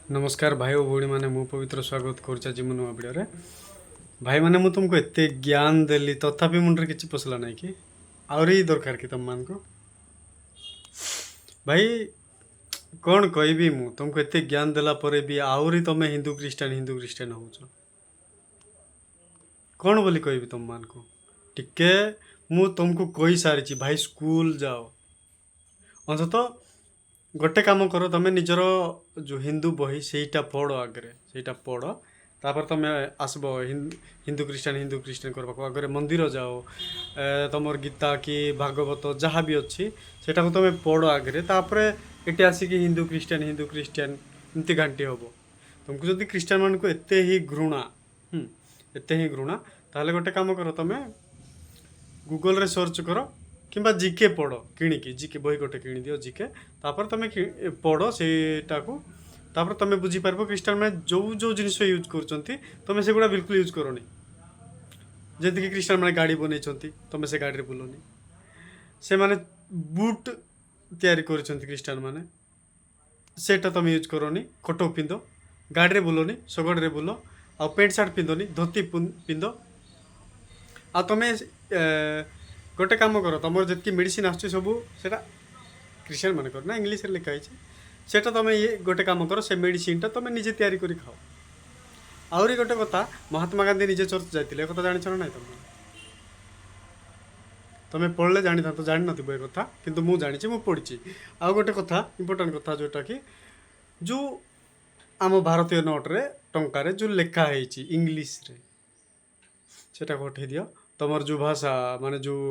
ନମସ୍କାର ଭାଇ ଓ ଭଉଣୀମାନେ, ମୁଁ ପବିତ୍ର ସ୍ୱାଗତ କରୁଛି ଆଜି ମୋ ନୂଆ ଭିଡ଼ିଓରେ। ଭାଇମାନେ, ମୁଁ ତୁମକୁ ଏତେ ଜ୍ଞାନ ଦେଲି, ତଥାପି ମୁଣ୍ଡରେ କିଛି ପଶିଲା ନାହିଁ କି? ଆହୁରି ଦରକାର କି ତୁମମାନଙ୍କୁ? ଭାଇ, କ'ଣ କହିବି ମୁଁ ତୁମକୁ? ଏତେ ଜ୍ଞାନ ଦେଲା ପରେ ବି ଆହୁରି ତମେ ହିନ୍ଦୁ ଖ୍ରୀଷ୍ଟିଆନ, ହିନ୍ଦୁ ଖ୍ରୀଷ୍ଟିଆନ ହେଉଛ। କ'ଣ ବୋଲି କହିବି ତୁମମାନଙ୍କୁ? ଟିକେ ମୁଁ ତୁମକୁ କହିସାରିଛି ଭାଇ, ସ୍କୁଲ ଯାଅ। ଅନ୍ତତଃ ଗୋଟେ କାମ କର, ତମେ ନିଜର ଯେଉଁ ହିନ୍ଦୁ ବହି ସେଇଟା ପଢ଼ ଆଗରେ, ସେଇଟା ପଢ଼। ତାପରେ ତମେ ଆସିବ ହିନ୍ଦୁ ଖ୍ରୀଷ୍ଟିଆନ, ହିନ୍ଦୁ ଖ୍ରୀଷ୍ଟିଆନ କରିବାକୁ। ଆଗରେ ମନ୍ଦିର ଯାଅ, ତମର ଗୀତା କି ଭାଗବତ ଯାହା ବି ଅଛି, ସେଇଟାକୁ ତମେ ପଢ଼ ଆଗରେ। ତାପରେ ଏଠି ଆସିକି ହିନ୍ଦୁ ଖ୍ରୀଷ୍ଟିଆନ, ହିନ୍ଦୁ ଖ୍ରୀଷ୍ଟିଆନ ଏମିତି ଘାଣ୍ଟି ହବ। ତୁମକୁ ଯଦି ଖ୍ରୀଷ୍ଟିଆନ ମାନଙ୍କୁ ଏତେ ହିଁ ଘୃଣା, ଏତେ ହିଁ ଘୃଣା, ତାହେଲେ ଗୋଟେ କାମ କର, ତମେ ଗୁଗଲରେ ସର୍ଚ୍ଚ କର କିମ୍ବା ଜିକେ ପଢ଼ କିଣିକି। ଜିକେ ବହି ଗୋଟେ କିଣିଦିଅ, ଜିକେ। ତାପରେ ତମେ ପଢ଼ ସେଇଟାକୁ। ତାପରେ ତମେ ବୁଝିପାରିବ, ଖ୍ରୀଷ୍ଟିଆନ ମାନେ ଯେଉଁ ଯେଉଁ ଜିନିଷ ୟୁଜ୍ କରୁଛନ୍ତି, ତମେ ସେଗୁଡ଼ା ବିଲକୁଲ ୟୁଜ୍ କରନି। ଯେମିତିକି ଖ୍ରୀଷ୍ଟିଆନ ମାନେ ଗାଡ଼ି ବନେଇଛନ୍ତି, ତମେ ସେ ଗାଡ଼ିରେ ବୁଲନି। ସେମାନେ ବୁଟ୍ ତିଆରି କରିଛନ୍ତି ଖ୍ରୀଷ୍ଟିଆନ ମାନେ, ସେଇଟା ତମେ ୟୁଜ୍ କରନି। କୋଟ ପିନ୍ଧ, ଗାଡ଼ିରେ ବୁଲନି, ଶଗଡ଼ରେ ବୁଲ। ଆଉ ପ୍ୟାଣ୍ଟ ସାର୍ଟ ପିନ୍ଧନି, ଧୋତି ପିନ୍ଧ। ଆଉ ତମେ ଗୋଟେ କାମ କର, ତମର ଯେତିକି ମେଡ଼ିସିନ ଆସୁଛି ସବୁ, ସେଇଟା ଖ୍ରୀଷ୍ଟିଆନ ମାନଙ୍କର ନା ଇଂଲିଶରେ ଲେଖା ହେଇଛି, ସେଇଟା ତମେ ଇଏ ଗୋଟେ କାମ କର, ସେ ମେଡ଼ିସିନଟା ତମେ ନିଜେ ତିଆରି କରି ଖାଅ। ଆହୁରି ଗୋଟେ କଥା, ମହାତ୍ମା ଗାନ୍ଧୀ ନିଜେ ଚର୍ଚ୍ଚ ଯାଇଥିଲେ, ଏ କଥା ଜାଣିଛ ନା ନାଇଁ ତମେ? ତମେ ପଢ଼ିଲେ ଜାଣିଥାନ୍ତ, ଜାଣିନଥିବ ଏ କଥା, କିନ୍ତୁ ମୁଁ ଜାଣିଛି, ମୁଁ ପଢ଼ିଛି। ଆଉ ଗୋଟେ କଥା, ଇମ୍ପୋର୍ଟାଣ୍ଟ କଥା, ଯେଉଁଟାକି ଯେଉଁ ଆମ ଭାରତୀୟ ନୋଟରେ, ଟଙ୍କାରେ ଯେଉଁ ଲେଖା ହେଇଛି ଇଂଲିଶରେ, ସେଟାକୁ ହଟେଇ ଦିଅ। ତମର ଯେଉଁ ଭାଷା, ମାନେ ଯେଉଁ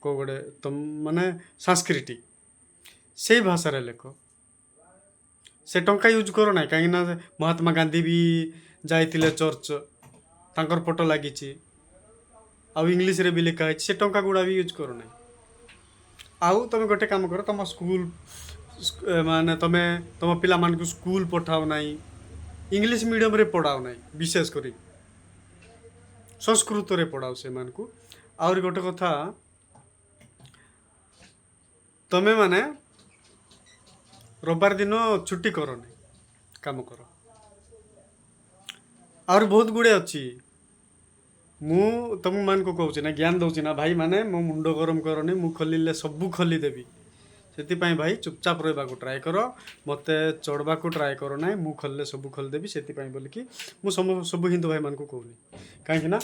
କେଉଁ ଗୋଟେ ତମ ମାନେ ସାଂସ୍କ୍ରିଟ, ସେଇ ଭାଷାରେ ଲେଖ। ସେ ଟଙ୍କା ୟୁଜ୍ କର ନାହିଁ, କାହିଁକିନା ମହାତ୍ମା ଗାନ୍ଧୀ ବି ଯାଇଥିଲେ ଚର୍ଚ୍ଚ, ତାଙ୍କର ଫଟୋ ଲାଗିଛି ଆଉ ଇଂଲିଶରେ ବି ଲେଖା ହେଇଛି। ସେ ଟଙ୍କା ଗୁଡ଼ା ବି ୟୁଜ୍ କର ନାହିଁ। ଆଉ ତମେ ଗୋଟେ କାମ କର, ତମ ସ୍କୁଲ ମାନେ ତମେ ତମ ପିଲାମାନଙ୍କୁ ସ୍କୁଲ ପଠାଅ ନାହିଁ, ଇଂଲିଶ ମିଡ଼ିୟମରେ ପଢ଼ାଅ ନାହିଁ, ବିଶେଷ କରି ସଂସ୍କୃତରେ ପଢ଼ାଅ ସେମାନଙ୍କୁ। ଆହୁରି ଗୋଟେ କଥା, ତମେ ମାନେ ରବିବାର ଦିନ ଛୁଟି କରନି, କାମ କର। ଆହୁରି ବହୁତ ଗୁଡ଼ିଏ ଅଛି। ମୁଁ ତମମାନଙ୍କୁ କହୁଛି ନା, ଜ୍ଞାନ ଦେଉଛି ନା ଭାଇ ମାନେ, ମୋ ମୁଣ୍ଡ ଗରମ କରନି। ମୁଁ ଖୋଲିଲେ ସବୁ ଖୋଲିଦେବି। ସେଥିପାଇଁ ଭାଇ, ଚୁପଚାପ ରହିବାକୁ ଟ୍ରାଏ କର, ମୋତେ ଚଢ଼ବାକୁ ଟ୍ରାଏ କର ନାହିଁ। ମୁଁ ଖୋଲିଲେ ସବୁ ଖୋଲିଦେବି। ସେଥିପାଇଁ ବୋଲିକି ମୁଁ ସବୁ ହିନ୍ଦୁ ଭାଇମାନଙ୍କୁ କହୁନି, କାହିଁକି ନା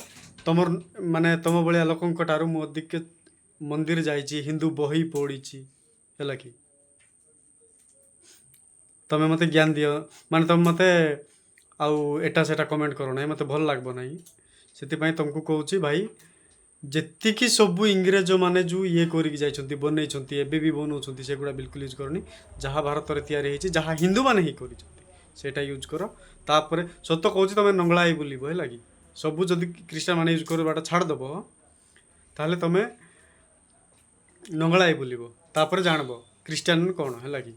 ତମର ମାନେ ତମ ଭଳିଆ ଲୋକଙ୍କ ଠାରୁ ମୁଁ ଅଧିକ ମନ୍ଦିର ଯାଇଛି, ହିନ୍ଦୁ ବହି ପଢ଼ିଛି, ହେଲା କି? ତମେ ମୋତେ ଜ୍ଞାନ ଦିଅ, ମାନେ ତମେ ମୋତେ ଆଉ ଏଟା ସେଟା କମେଣ୍ଟ କର ନାହିଁ, ମୋତେ ଭଲ ଲାଗିବ ନାହିଁ। ସେଥିପାଇଁ ତମକୁ କହୁଛି ଭାଇ, ଯେତିକି ସବୁ ଇଂରେଜ ମାନେ ଯେଉଁ ଇଏ କରିକି ଯାଇଛନ୍ତି, ବନେଇଛନ୍ତି, ଏବେ ବି ବନଉଛନ୍ତି, ସେଗୁଡ଼ା ବିଲକୁଲ ୟୁଜ୍ କରନି। ଯାହା ଭାରତରେ ତିଆରି ହେଇଛି, ଯାହା ହିନ୍ଦୁମାନେ ହିଁ କରିଛନ୍ତି, ସେଇଟା ୟୁଜ୍ କର। ତାପରେ ସତ କହୁଛି, ତମେ ନଙ୍ଗଳା ହେଇ ବୁଲିବ, ହେଲା କି? ସବୁ ଯଦି ଖ୍ରୀଷ୍ଟିଆନ ମାନେ ୟୁଜ୍ କରିବାଟା ଛାଡ଼ିଦେବ, ତାହେଲେ ତମେ ନଙ୍ଗଳା ହେଇ ବୁଲିବ। ତାପରେ ଜାଣିବ ଖ୍ରୀଷ୍ଟିଆନ କ'ଣ, ହେଲା କି?